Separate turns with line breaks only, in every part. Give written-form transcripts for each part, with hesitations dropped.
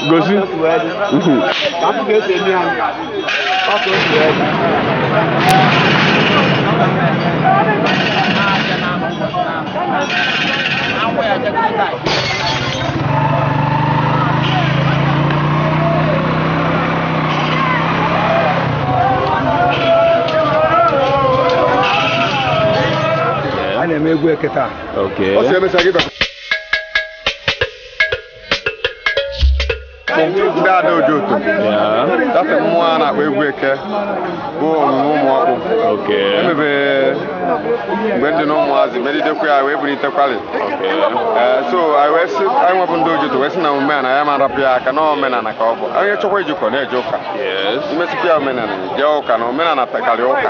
Gosi.
A na-eme egwu eke taa.
Okay.
Ndị ada Ojoto. Data mmụọ a na-akpọ egwu eke bụ omume ụmụ ọkpụ. Emebe mgbe ndị na ụmụazị megidekwa ya wee bulitekwali. So anyị wee sị anyị nwebụ ndị Ojoto wee sị na omume a na ya ma rapụ ya aka na omenala ka ọ bụ. Onye chọkwa ijikọ na-eje ụka. Imesikwa ya omenala jee ụka na omenala karịa ụka.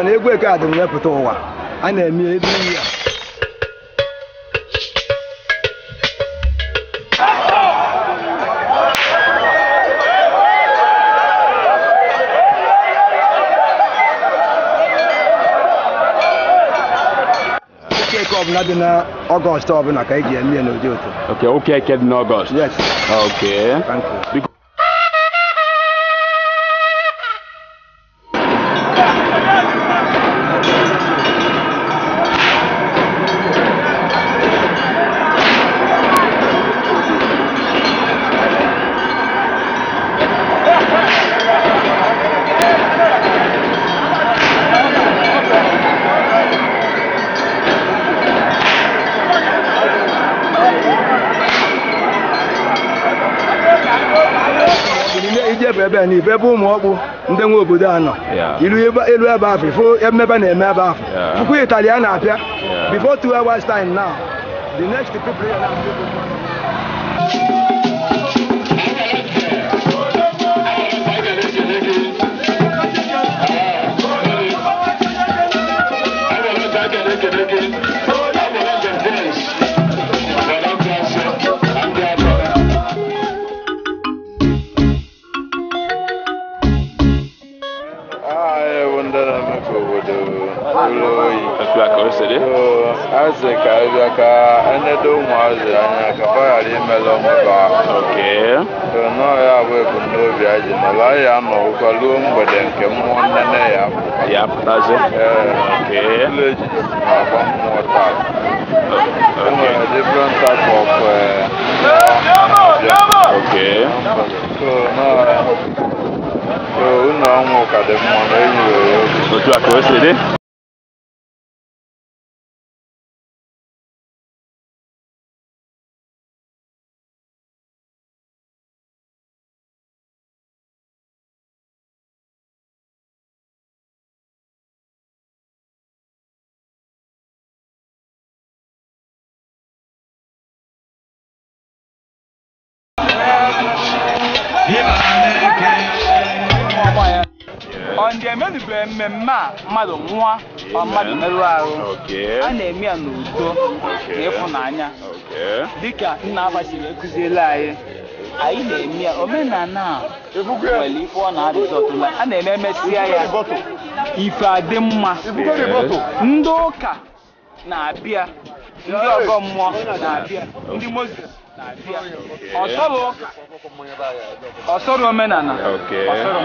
Ọ na egwu eke a dị mwepụta ụwa a na-eme ebe iyi a. Ụka eke ọbụla dị na Ọgọst ọbụla ka eji eme ya n'Ojoto.
Okay, ụka eke dị n'Ọgọst.
Yes.
Okay.
Thank you. Ebe na ibe ebe ụmụ ọkpụ ndị nwe obodo a nọ ilu ebe afọ ifo emebe na-eme ebe afọ fukwu Italia na-apịa before 2 hours time now the next people here now.
Azị ka abịa ka enedo ụmụazị anya ka fa ghara imela ọmụba. Nọọ ya bụ ebumnobi anyị ji nọrọ anyị anọwụkwa ruo mgbede nke mmụọ nnene ya pụtazi. Ee, ụlọ ejiji na-agba mmụọ taa. E nwere different type of mmụọ. So unu ọnwụ ka dị mma na enyi were obi.
Otu a ka o si dị.
Ọ emenube mmemme a mmadụ nwụọ ọ mmadụ merụọ ahụ a na-eme ya n'udo na ịfụnanya dịka nna Afa siri ekụziela anyị anyị na-eme ya omenala a nwere ife ọ na-arịzọtụla a na-eme emesịa ya ife adị mma ndị ụka na-abịa ndị ọgọ mmụọ na-abịa ndị Mozis na-abịa ọsọrọ ụka ọsọrọ omenala ọsọrọ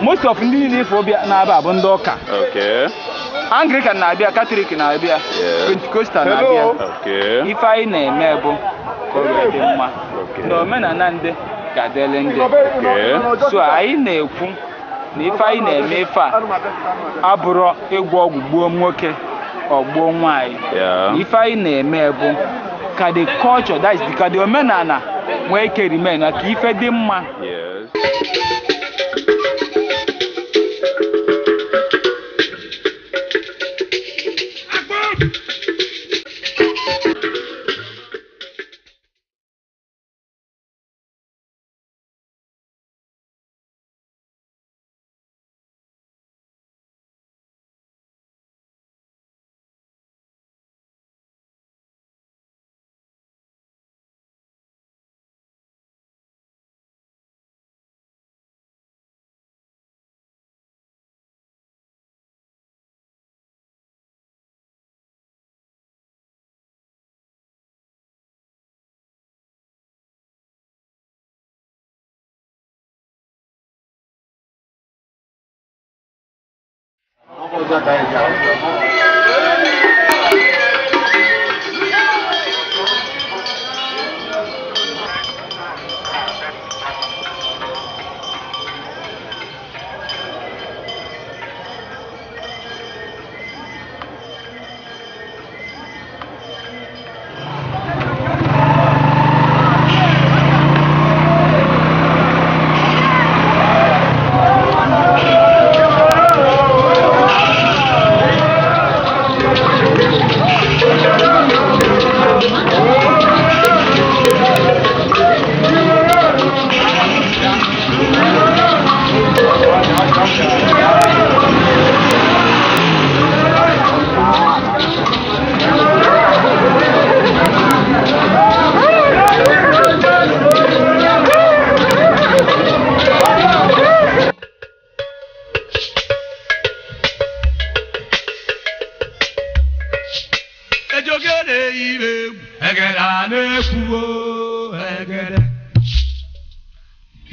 Most of ndị niile ifo bịa na-abịa bụ ndị ụka. Anglican na-abịa, Catholic na-abịa, Pentecostal na-abịa. Ife anyị na-eme bụ ka o wee dị mma na omenala ndị ga-adịrị ndị. So anyị na-ekwu na ife anyị na-eme ife a abụrụ ịgwọ ọgwụ gbuo nwoke Ọgbuo nwaanyị. Ife anyị na-eme bụ ka the culture, that is, ka the omenala nwee ike remain, na ka ife dị mma.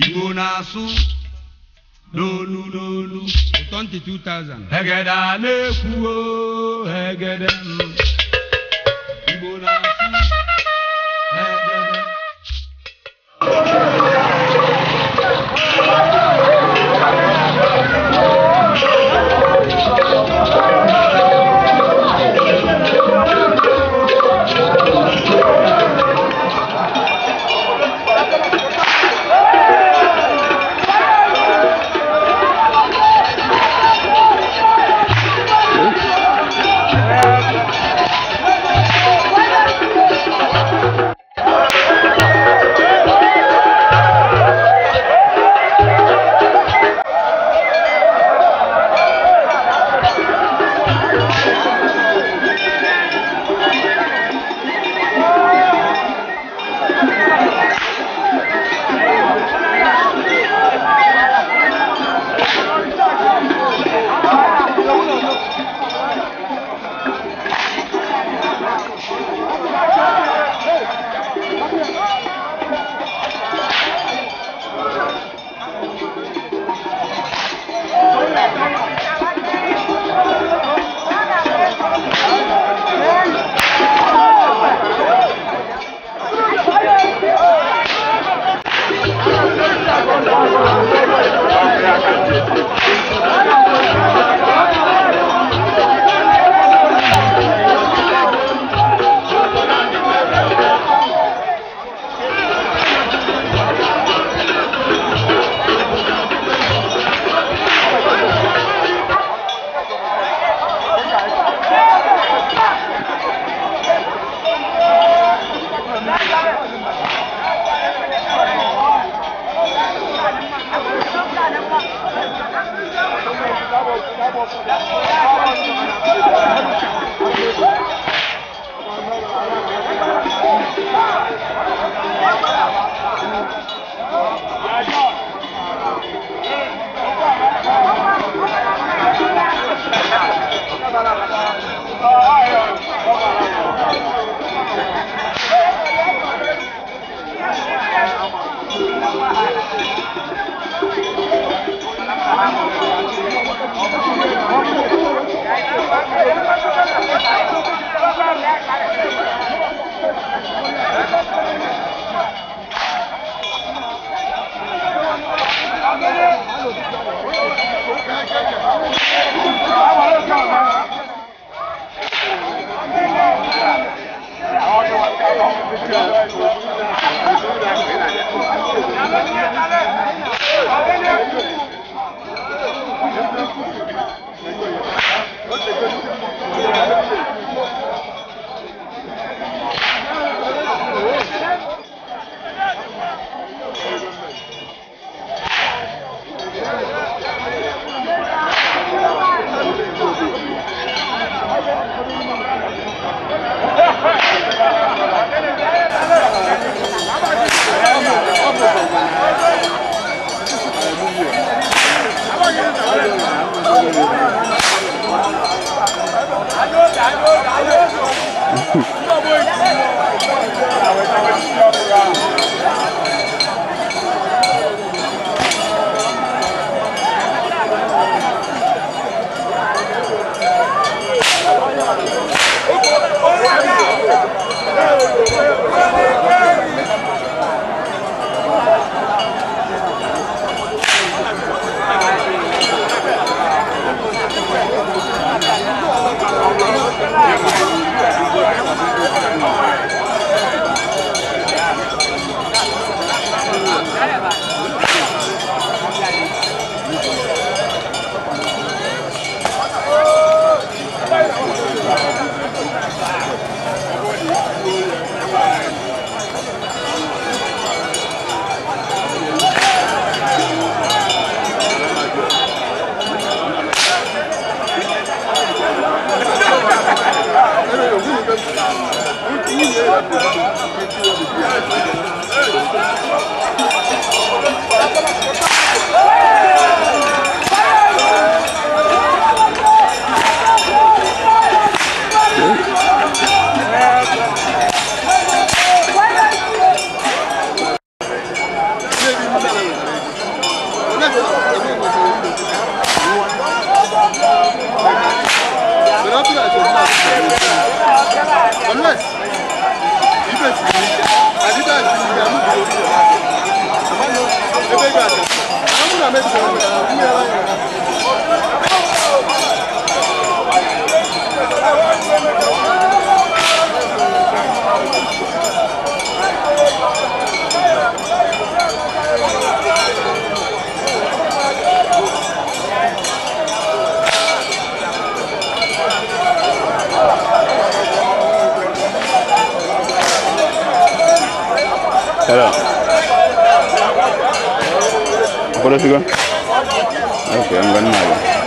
Igbo na-asụ n'olu n'olu 22,000. Egede a na-ekwu egede Igbo na-asụ egede.
Hello. What? Okay, I'm gonna have it.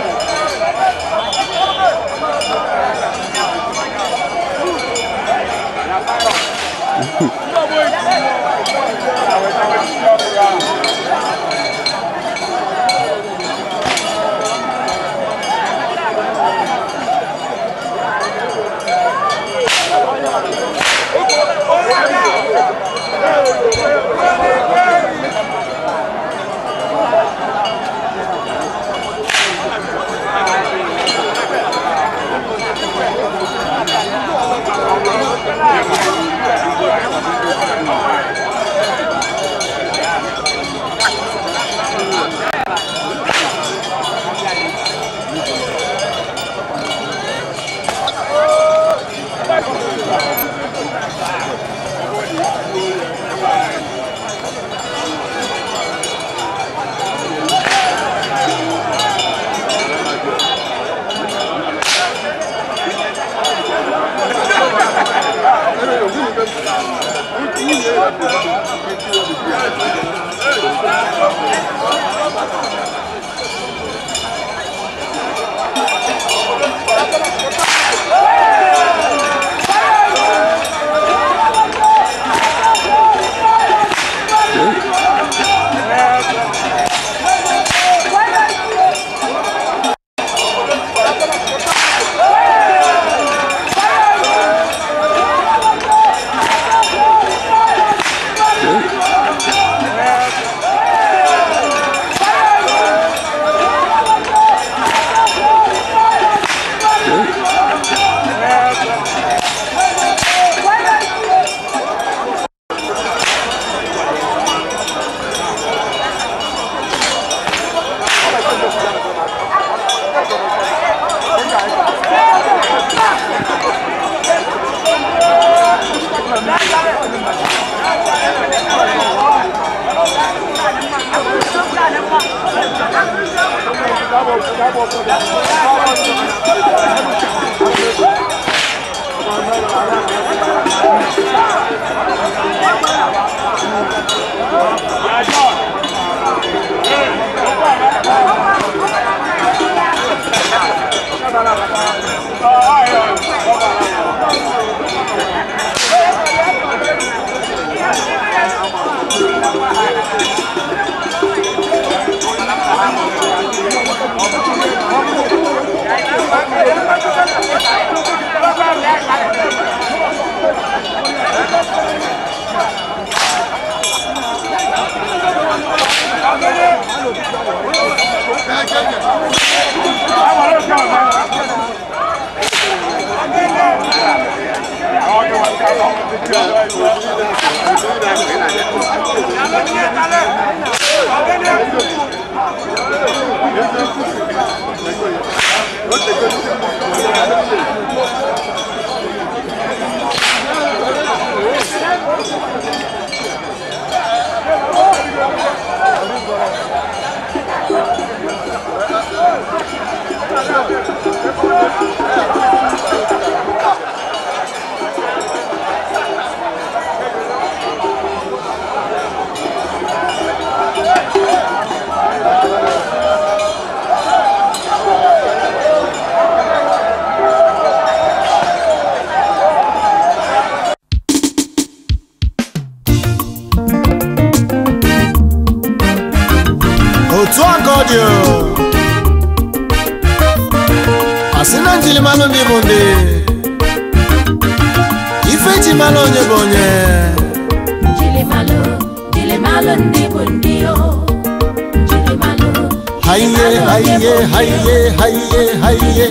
Otu aka ọ dị asị na njirimara ndị bụ ndị ife ji mara onye bụ onye haiye haiye haiye haiye haiye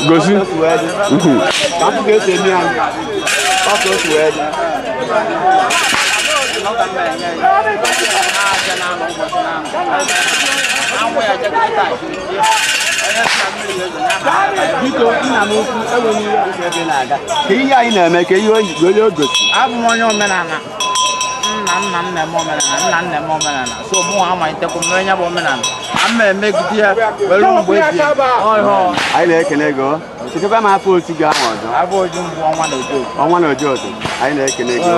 Gosi.
Biko nna m ukwu enweghị ihe ebe na-aga ka ihe anyị na-eme ka ihe onye o gosi.
Abụ m onye omenala. Nna nna m na-eme omenala, nna nna m omenala. So mụ amalitekwa m onye bụ omenala. A m emegide ya were mgbe ebi.
Anyị na-ekele gị. Chekwa m afọ otu gị ahụ ọzọ.
Abụ oju mbụ ọnwa na ojo.
Ọnwa na ojo otu. Anyị na-ekele gị.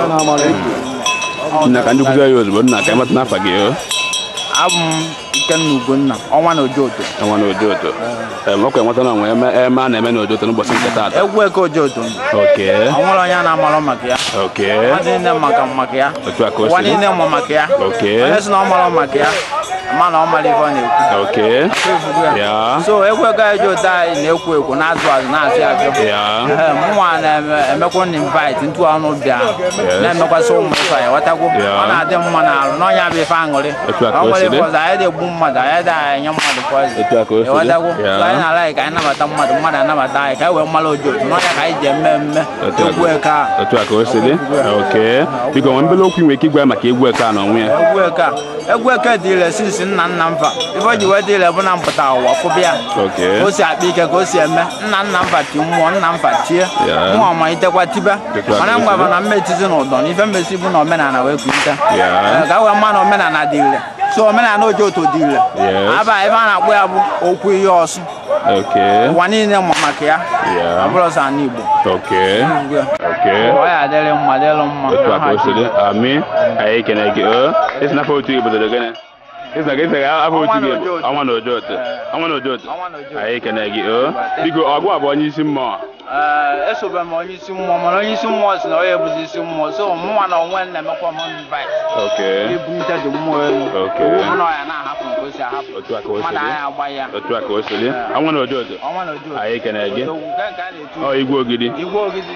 Nna ka ndị kụzi anyị ozugbo nna ka ịmata n'afa gị.
Abụ m Ikenna Ugonna, ọnwa na Ojoto.
Ọnwa na Ojoto. Ọkwa enweta na onwe eme a na-eme na Ojoto n'ụbọchị nke taata.
Egwu Eke Ojoto.
Okay.
Ọ nwere onye a na-amalụ maka ya.
Okay.
Mmadụ niile maka ya.
Otu a ka o si.
Ụwa niile ma maka ya.
Okay.
Onye sị na ọ malụ maka ya, ma na ọ mara ife ọ na-ekwu.
Okay. Yeah.
So egwu Eke Ojoto anyị na-ekwo ekwo na-azụ azụ na-azụ azụ.
Yeah.
Mụnwa na-emekwa na invite ntụ ọnụ bịa. Na-emekwasị ụmụ ife anyị ghọtakwu. Ọ na-adị mma n'arụ n'ọnya bụ ife aṅụrị.
Otu a ka o si dị.
Anyị na-egbu mmadụ, anyị na-enye mmadụ poison.
Otu a ka o si dị.
Ịghọtakwu? So anyị na-ala ka anyị nabata mmadụ, mmadụ anabata anyị ka anyị wee mara Ojoto n'ọnya ka anyị ji eme mme egwu Eke a.
Otu a ka o si dị. Okay. Biko nwee mbele okwu nwere ike ịgwa maka egwu Eke a n'onwe ya.
Egwu Eke a. Egwu Eke dị ire sinsi nna nna m fa. Ife o ji wee dị ire bụ na mpụta ụwa fụbịa.
Okay.
Ka o si akpa ike ka o si eme. Nna nna m fa ti mmụọ, nna m fa tie.
Yeah.
Mụọ amalitekwa tibe.
Otu a
Mana
ka o si
mgbe
dị.
na mmetizi n'ụdọ na ife mmesi bụ na omenala wee kulite.
Yeah.
Ka wee mma na omenala dị ire. So omenala Ojoto dị ire.
Yes.
Aba ebe a na-akpọ ya bụ okwu ihe ọsụ.
Okay.
Ụwa niile ma maka ya.
Yeah.
Ọ bụrụ sọ ala Igbo.
Okay. Okay.
Ọ ya adịrị mma dịrị mma.
Otu a ka o si dị. Amị. Anyị ekene gị. Isi n'afọ otu gị bidoro gịnị? Isi na gị afọ otu gị bụ ọnwa na Ojoto. Ọnwa na Ojoto. Anyị ekene gị. Biko ọgụ a bụ onye isi mmụọ.
Esobe m onye isi mmụọ mana onye isi mmụọ si na onye ebuzi isi mmụọ so mụnwa na onwe m na-emekwa m invite.
Okay.
Ebunite dị mmụọ elu.
Okay.
Owu bụ na ọ ya na-ahapụ nke o si ahapụ.
Otu a ka o si
Mmadụ
dị.
anyị agba ya.
Otu a ka o si dị. Ọnwa na Ojoto.
Ọnwa na Ojoto.
Anyị ekene gị.
Odogwu, nke nke a na-etu.
Ọ Igwe Ogidi.
Igwe Ogidi.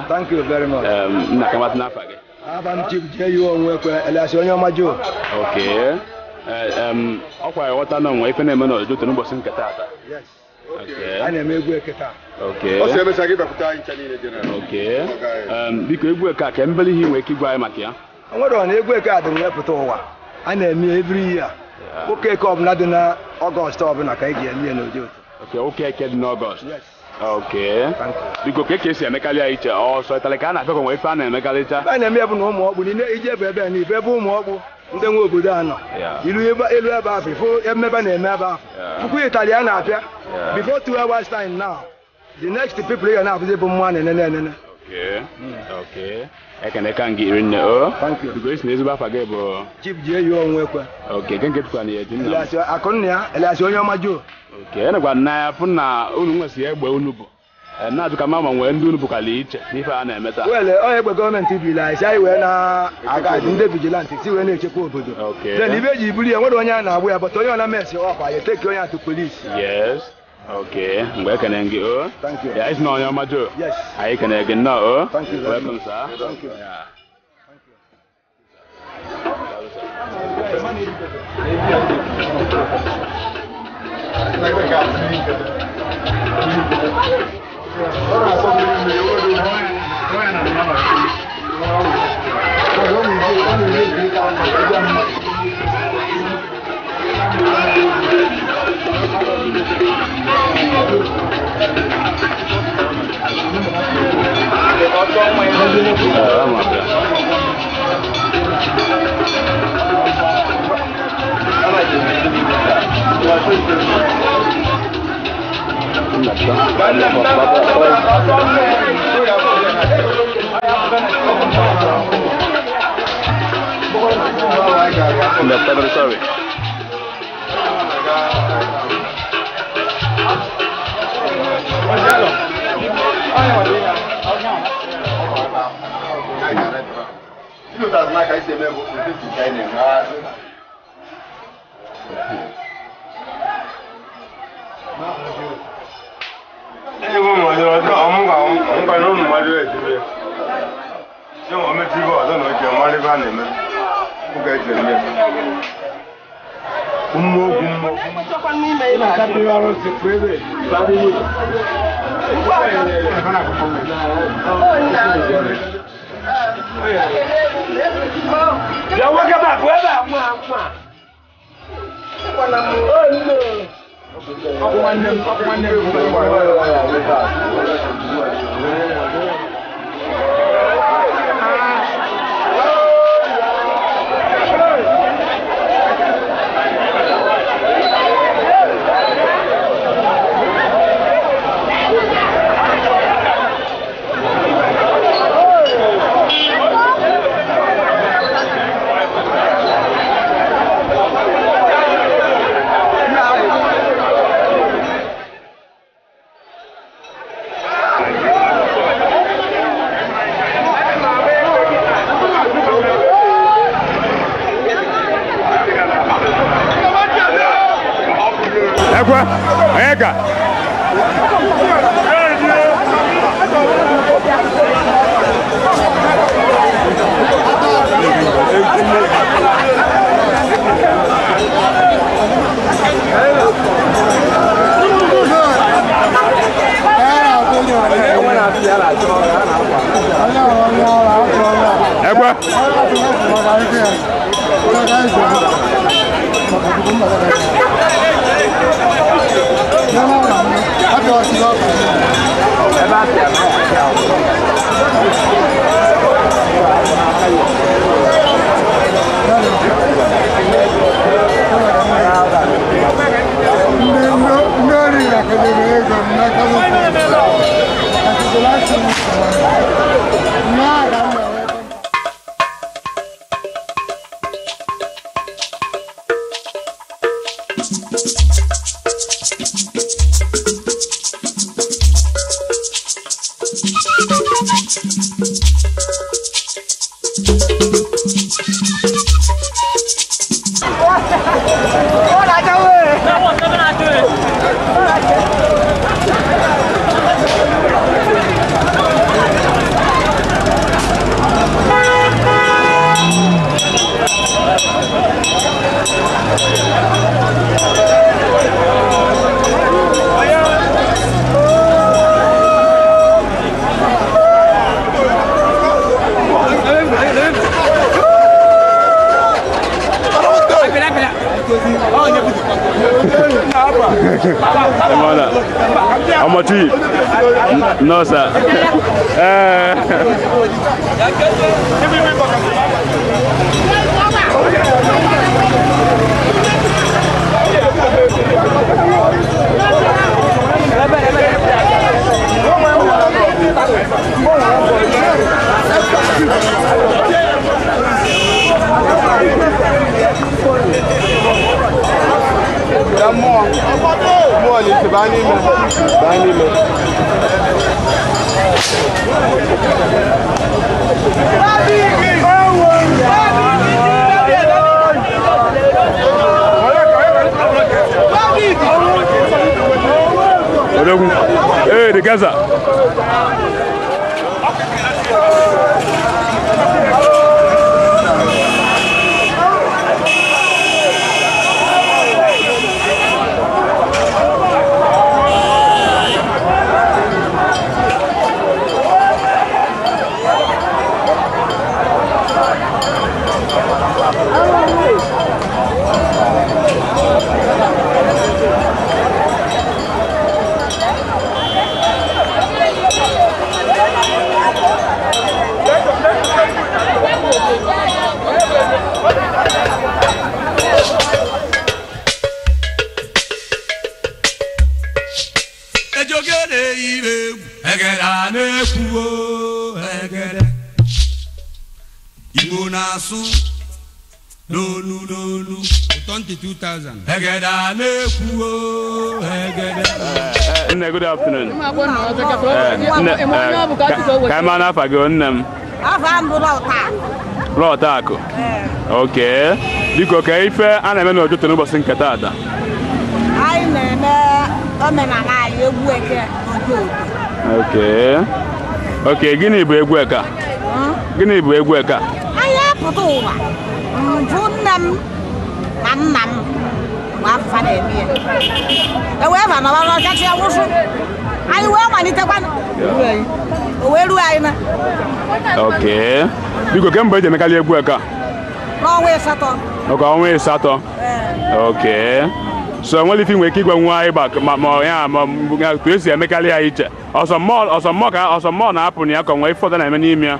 Thank you very much.
Nna ka masị n'afa gị.
Aba m Chief J.U. Onwekwe, elias onye ọma Joe.
Okay. Ọkwa ịghọta na onwe ife na-eme n'Ojoto n'ụbọchị nke taata.
Yes.
Okay.
A na-eme egwu eke taa.
Okay.
Ọ sị emesịa gị bịakwute anyị ncha niile dị na.
Okay. Biko egwu eke a ka mbele ihe nwere ike ịgwa anyị maka ya.
O nwere na egwu eke a dị mwepụta ụwa. A na-eme every year. Ụka eke ọbụla dị na Ọgọst ọbụla ka eji eme ya n'Ojoto.
Okay, ụka eke dị n'Ọgọst.
Yes.
Okay. Biko ka esi emekarị ya iche ọsọ ịtalị ka a na-apịa ka onwe ife a na-emekarịcha.
Ebe a na-eme bụ na ụmụ ọkpụ niile ije bụ ebe na ife ebe ụmụ ọkpụ ndị nwe obodo a nọ. Ilu elu ebe afọ ifo emebe na-eme ebe afọ. Fukwu ịtalị a na-apịa. Before 2 hours time now, the next people ga na-abụzi bụ mmụọ na-enene enene.
Okay. Okay. Ekene ka ngị iri nne o.
Thank you.
Biko isi na ezigbo afa gị bụ
Chief J.U. Onwekwe.
Okay, nke tụkwa na ya eji nna m.
Akụnna ya, elias onye ọma Joe.
Okay, enekwa nna ya fụ na unu nwesị egbe unu bụ. Na-ajụ ka mama nwee ndị unu bụkwala iche n'ife a na-eme taa.
Wele, ọ egbe gọọmenti biri anyị si anyị wee na-aga ndị vigilanti si wee na-echekwa obodo.
Okay.
Then ibe eji buru ya nwere onye a na-agbụ ya bọta onye ọ na-emesi ọkwa ya teki onye atụ polisi.
Yes. Okay, mgbe ekene gị o.
Thank you.
Ya isi na onye ọma Joe.
Yes.
Anyị kene gị nnọọ o.
Thank you.
Welcome, sir.
Thank you.
Yeah. Sorry. Ịmana ọmọ chief. No sir. Hey, the Gaza.
Igbo na-asụ n'olu n'olu 22,000. Egede a na-ekwu o, egede.
Nne, good afternoon. Ka ma n'afa gị nne m?
Afa m bụ Lọta.
Lọta Akụ. Okay. Biko ka ife a na-eme n'Ojoto n'ụbọchị nke taata.
Anyị na-eme omenala anyị egwu eke n'Ojoto.
Okay. Okay, gịnị bụ egwu eke? Gịnị bụ egwu eke?
Anyị apụta ụwa njụ nne m na nna m mgbe afụfa na-eme ya. E wee ba nọrọ n'ọchachi awụsụ. Anyị wee malitekwa o wee ruo anyị na.
Okay. Biko kemgbe eji emekarị egwu eke a?
N'ọnwa 8.
Oke ọnwa 8. Okay. So nwere ife nwere ike ịgwa nwa anyị ma ya ma ka esi emekarị ya iche. Ọsọ mmụọ na-apụ na ya ka nwee ife ọzọ na-eme n'ime ya.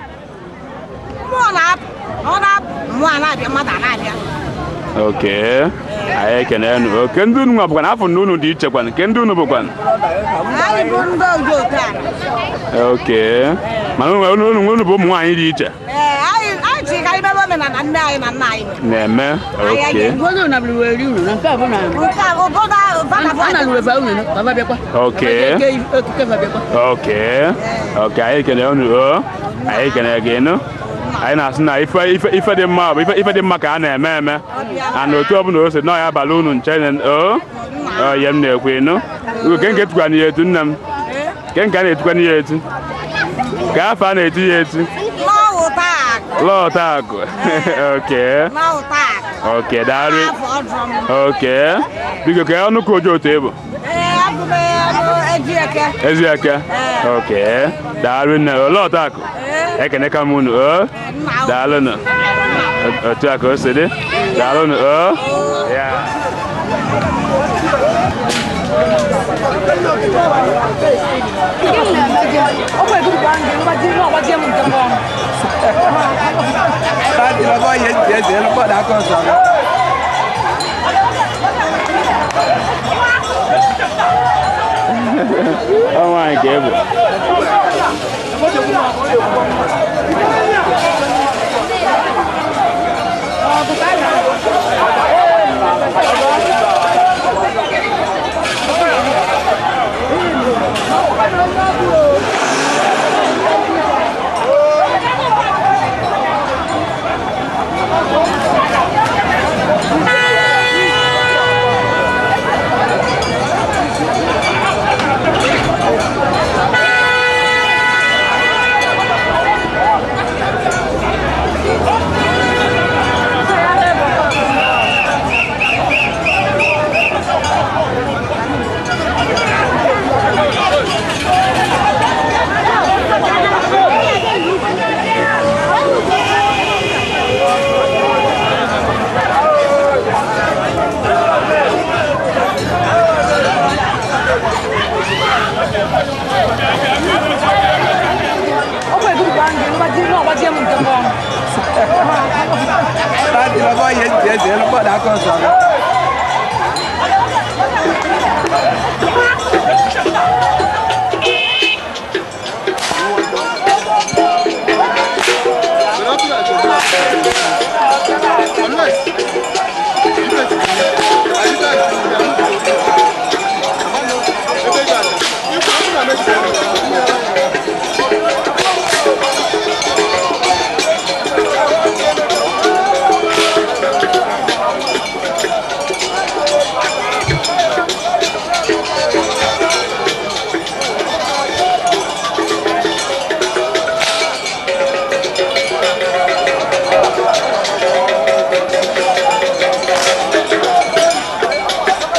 Mmụọ na-apụ, ọ na-apụ, mmụọ na-abịa, mmadụ na-abịa.
Okay. Anyị ekene unu. Okay, ndị unu bụkwa na afọ na unu dị iche kwanụ. Ke ndị unu bụkwanụ?
Anyị bụ ndị Ojoto a.
Okay. Mana unu bụ ụmụ nwaanyị dị iche.
Ee, anyị ji ka anyị mebe omenala nne anyị na nna anyị
na-eme. Okay. Okay. Okay. Okay, anyị ekene unu o. Anyị ekene gị nụ. Anyị na-asị na ife dị mma bụ ife dị mma ka a na-eme eme. And otu ọbụla o si nọ ya abalị unu nche o. Ọ ihe m na-ekwu ịnụ. Ke nke etukwana ya etu nne m. Ke nke a na-etukwana ya etu. Ka afọ a na-etu ya etu. Lọta Akụ. Okay. Okay, daalụ. Okay. Biko ka ọnụ ka Ojoto ịbụ. Ezieke. Okay. Daalụ nne. Lọta Akụ. Ekene ka m unu o. Daalụ nụ. Otu a ka o si dị. Daalụ nụ o. Ya. Ọ nwaanyị ka ị bụ.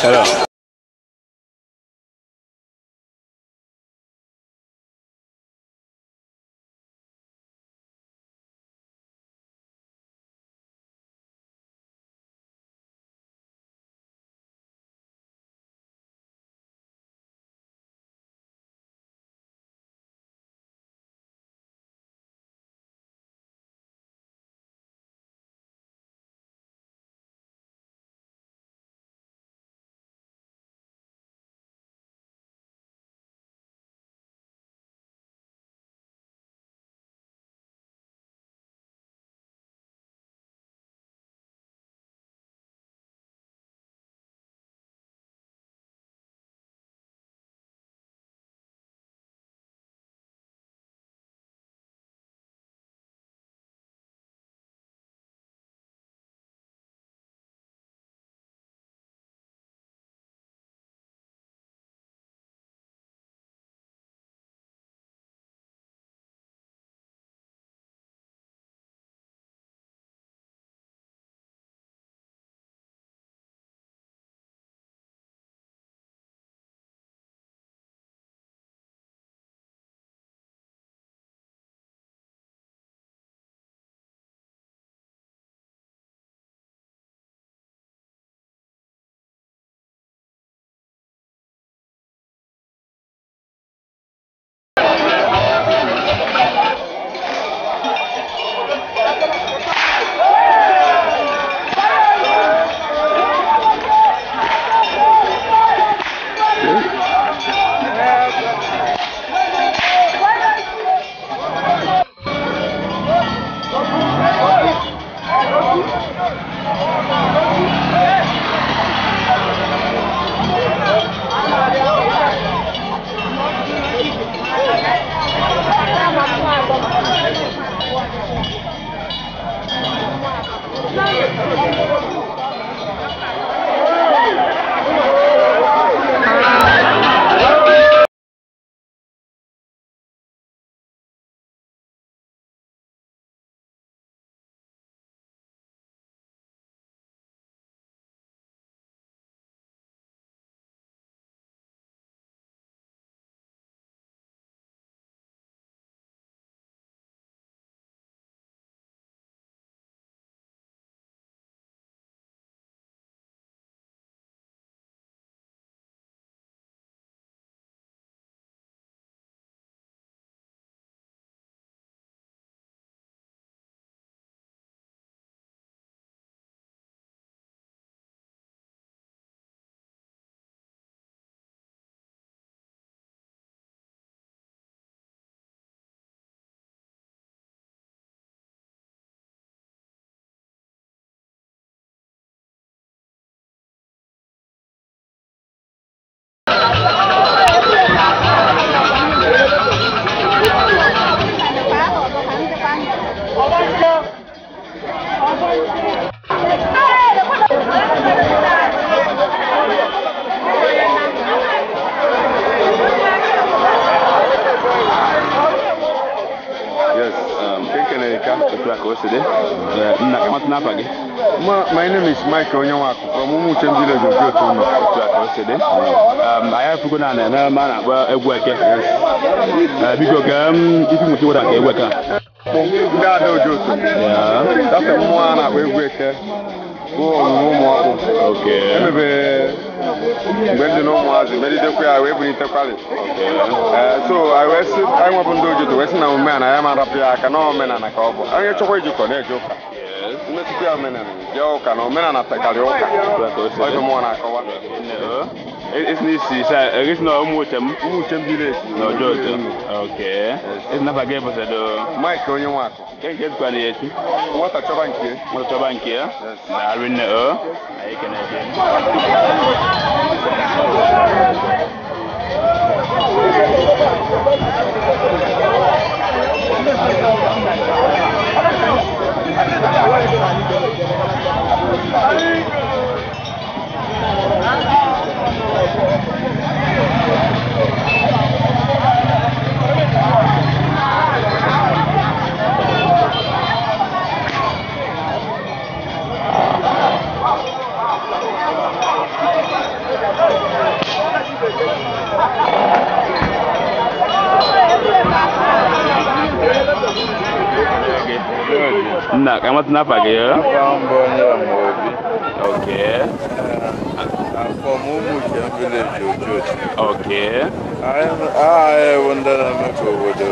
Hello.
My name is Mike Onyewaku from Umuchem village of Ojoto.
I have to go down and man egwu eke. Biko ka ifi nweta wada ka egwu eke.
Ndị ada Ojoto. That's mmụọ a na-akpọ egwu eke. Bụ omume ụmụ ọkpụ. Emebe mgbe ndị na ụmụazị melidekwa ya wee bulitekwali. So anyị wee sị anyị nwebụ ndị Ojoto wee sị na omenala ya ma rapụ ya aka na omenala ka ọ bụ. Onye chọkwa ijikọ na-eje ụka. Mmetụkwa ya omenala jee ụka na omenala takarị ụka. Ọ ife mụnwa na-akọwa.
Isi na ụmụ uche m.
Ụmụ uche m village.
Na Ojoto. Okay. Isi na gị bụ sedo.
Mike onye nwakụ.
Nke nke tukwa na echi.
Nwata chọba nke.
Nwata chọba nke ya. Daalụ nne o. Anyị kene gị. Nna, ka mata n'afa gị ya?
Afa mbụ onye Amaobi.
Okay.
Afọ m ụmụ Uche village Ojoto.
Okay.
Anyị bụ ndị na-eme ka obodo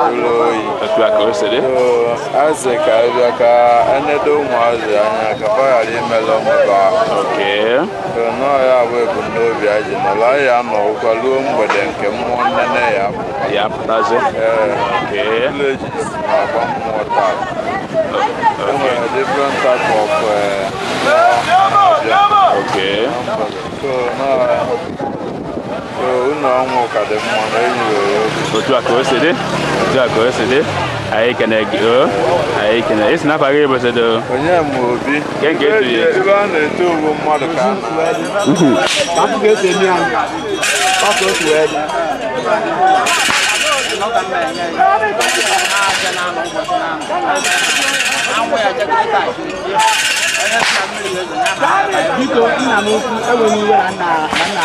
ụlọ oyi.
Otu a ka o si dị.
Azị ka anyị bịa ka enedo ụmụazị anya ka fa ghara imela onwe ha.
Okay.
Nọọ ya bụ ebumnobi anyị ji nọrọ. Anyị anọwụkwa ruo mgbede nke mmụọ nnene ya apụta.
Ya apụtazi. Okay.
Villages na-agba mmụọ taa.
Okay.
Different type of
Okay.
So so unu ọnwụ ka dị mma na enyi were obi.
Otu a ka o si dị. Otu a ka o si dị. Anyị kene gị o. Anyị kene. Isi n'afa gị bụ sedo.
Onye ma Obi.
Nke nke etu ya.
Ebe a na-eto ugbo mmadụ ka a na.
Ka m ga-esi eme ya. Ọ ka o si wee dị. Biko nna m ukwu enweghị iwe na nna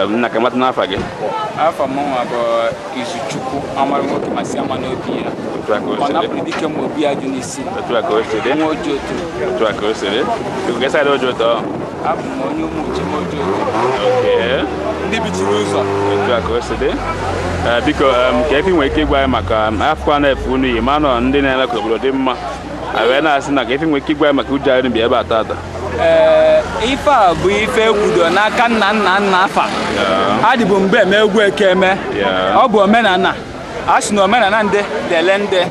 Nna ka mata n'afa gị.
Afa m nwa bụ Izuchukwu amara nwoke masị ama n'obi ya. Ọ napụrụ dike ma obi ya jụ n'isi.
Otu a ka o si dị.
Nwa Ojoto.
Otu a ka o si dị. Biko ka saịdị Ojoto.
Abụ m onye ụmụ uche m Ojoto.
Okay.
Ndị bichiri ụzọ.
Otu a ka o si dị. Biko ka efi nwere ike ịgwa anyị maka afọ a na-efu unu yi ma nọ ndị na-eme ka obodo dị mma. A wee na-asị na ka efi nwere ike ịgwa anyị maka uche anyị bi ebe a tata.
Ife a bụ ife ekwudo n'aka nna nna nna afa. Adịbụ mgbe eme egwu eke eme. Ọ bụ omenala. A sị na omenala ndị dele ndị.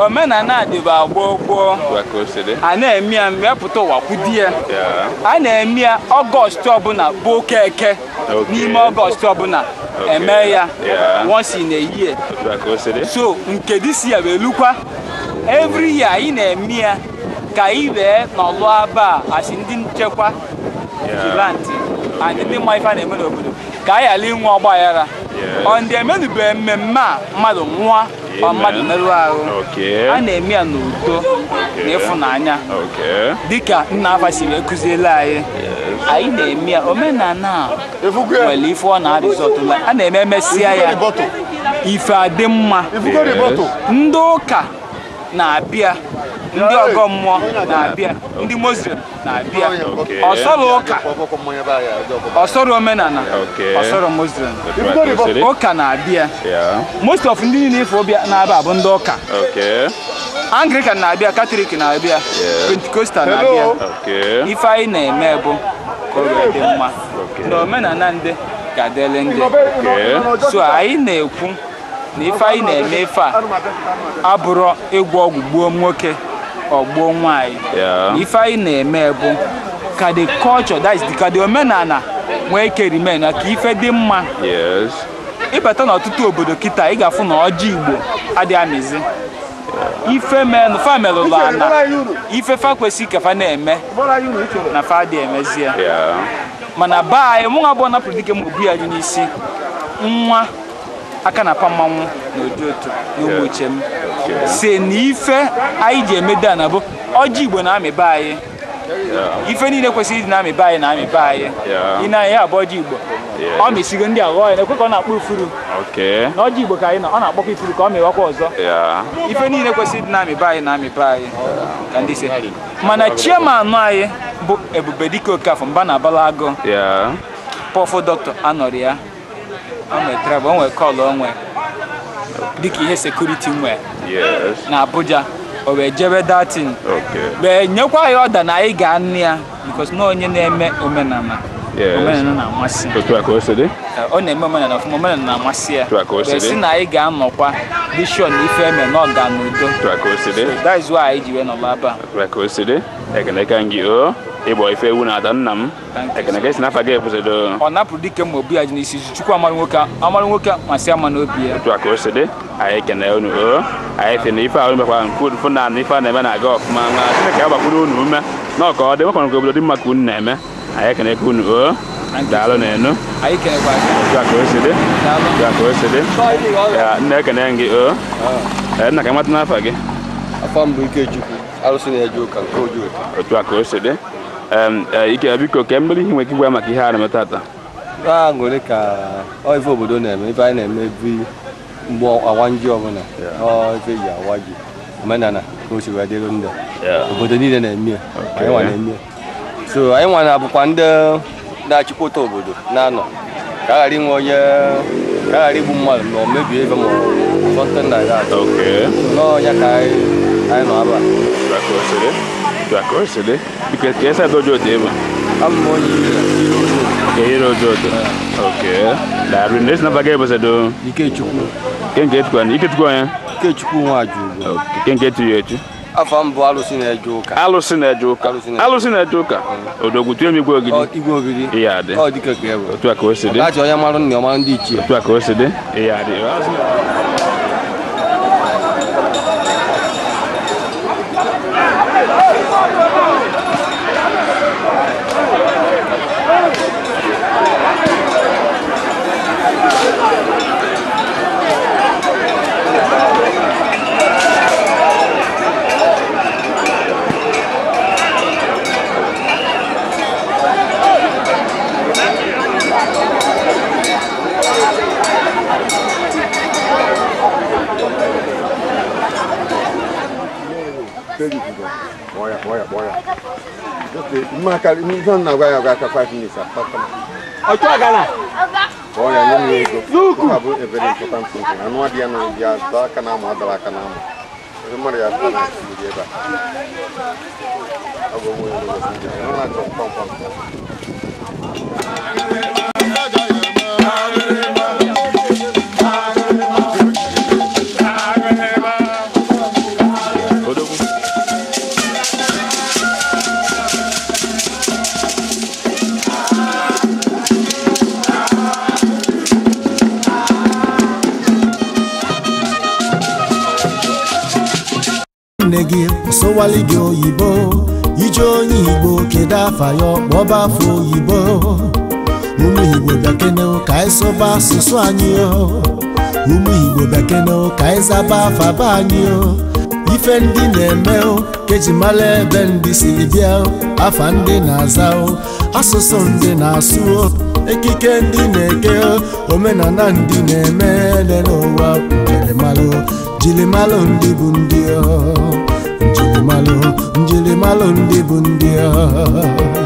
Omenala dịbụ agboo gboo. A na-eme ya mgbe pụta ụwa kwudi ya. A na-eme ya Ọgọst ọbụla bụ oke eke. N'ime Ọgọst ọbụla eme ya once in a year. So nke disi ya wee lukwa. Every year anyị na-eme ya ka anyị wee n'ọlụ aba asị ndị nchekwa vigilante and ndị mma ife a na-eme n'obodo ka anyị ghara inwe ọgba aghara. Ọ ndị emenube mmemme a mmadụ nwụọ ọ mmadụ merụọ ahụ. A na-eme ya n'udo na ịfụnanya dịka nna afa siri ekụziela anyị. Anyị na-eme ya omenala nwere ife ọ na-arịzọtụla. A na-eme emesịa ya ife adị mma. Ndị ụka na-abịa, ndị ọgọ mmụọ na-abịa, ndị Muslim na-abịa. Ọsọrọ ụka, ọsọrọ omenala, ọsọrọ Muslim. Ụka na-abịa. Most of ndị niile ife ọbịa na-abịa bụ ndị ụka. Anglican na-abịa, Catholic na-abịa, Pentecostal na-abịa. Ife anyị na-eme bụ ka o wee dị mma. Na omenala ndị ga-adịrị ndị. So anyị na-ekwu na ife anyị na-eme ife a abụrụ ịgwọ ọgwụ gbuo nwoke ọ gbuo nwaanyị. Ife anyị na-eme bụ ka the culture, that is ka the omenala nwee ike remain, na ka ife dị mma. Ịbata n'ọtụtụ obodo kịta ị ga-afụ na ọjị Igbo adịghị amịzi. Ife menụ fa merụrụ ana ife fa kwesịrị ka fa na-eme na fa adịghị emezi ya. Mana be anyị mụ nwa bụ napụrụ dike ma obu ya dị n'isi nwa Aka na-apa mmanwụ na Ojoto na Ụmụchem si na ife anyị ji emedo na bụ ọjị Igbo na-amịba anyị. Ife niile kwesịrị ịdị na-amịba anyị na-amịba anyị. Ị na-anya abụ ọjị Igbo ọ mịsigo ndị aghọ ya na-ekwe ka ọ na-akpọ ifuru na ọjị Igbo ka anyị nọ ọ na-akpọkwa ifuru ka ọ mịwakwa ọzọ. Ife niile kwesịrị ịdị na-amịba anyị na-amịba anyị ka ndị si. Mana chairman anyị bụ Ebubedike Okafor mba na abala agụ pọfụ dọkịta anọrọ ya o nwere travel o nwere kọlụ o nwere dịka ihe sekuriti nwere na Abuja o wee jebe datin wee nyekwa ya ọda na anyị ga-anụ ya because na onye na-eme omenala omenala na-amasị ọ na-eme omenala ọfụma omenala na-amasị ya wee sị na anyị ga-anọkwa dị sure na ife eme na ọ ga n'udo. That is why anyị ji wee nọrọ ebe a.
Ịgbọ ife ewu na-ada nna m ekeneke si n'afa gị ekwụsịdo
ọ napụrụ dike ma obi ya ji n'isi Chukwu amara nwoke amara nwoke masị ama n'obi ya.
Otu a ka o si dị anyị ekene unu o anyị sị na ife ahụ mekwara nke fụ na ife a na-eme na-aga ọfụma na Chineke agbakwuru unu ume na ọka ọ dị nwekwara nke obodo dị mma ka unu na-eme anyị ekene ka unu o daalụ na enu.
Anyị kenekwa gị.
Otu a ka o si dị otu a ka o si dị nna ekene gị o nna ka mata n'afa gị.
Afa m bụ Ikechukwu arụsị na-eje ụka nke Ojoto.
Otu a ka o si dị. Ike biko ka mmiri ihe nwere ike ịgwa maka ihe a na-eme tata.
Aṅụrị ka ọ ife obodo na-eme ife anyị na-eme ebi mgbe awa nji ọbụla ọ ife ji awa ji omenala ka o si wee dịrị ndị obodo niile na-eme ya anyị nwa na-eme ya. So anyị nwa na-abụkwa ndị na-achịkọta obodo na-anọ ka a ghara inwe onye ka a ghara igbu mmadụ ma ọ mebie ife ma something like that. N'ọnya ka anyị nọ ebe a.
Because ka esi Ojoto ebe
abụ m onye
ire Ojoto. Daalụ na esi n'afa gị ebusedo
Ikechukwu.
Ikechukwu onye
Ikechukwu Nwajugo.
Ke nke etu ya etu
Afa m bụ alụsị na-eje ụka.
Alụsị na-eje ụka. Alụsị na-eje ụka. Odogwu tụọ m igwe ogidi.
Igwe ogidi.
Ihe adị.
Ọ dịka ka ebe.
Otu a ka o si dị.
Ọgachi onye marụ nna ọma ndị ichie.
Otu a ka o si dị. Ihe adị.
Nne gị sụwali gị oyibo ije onye Igbo kedu afa ya ọkpọba afọ oyibo ụmụ Igbo bịakene ka anyị sụba asụsụ anyị o ụmụ Igbo bịakene ka anyị zaba afa be anyị o ife ndị na-eme o keji mara ebe ndị siri bịa o afa ndị na-aza o asụsụ ndị na-asụ o ekike ndị na-eke o omenala ndị na-eme ele n'ụwa njirimara njirimara ndị bụ ndị o njirimara njirimara ndị bụ ndị o.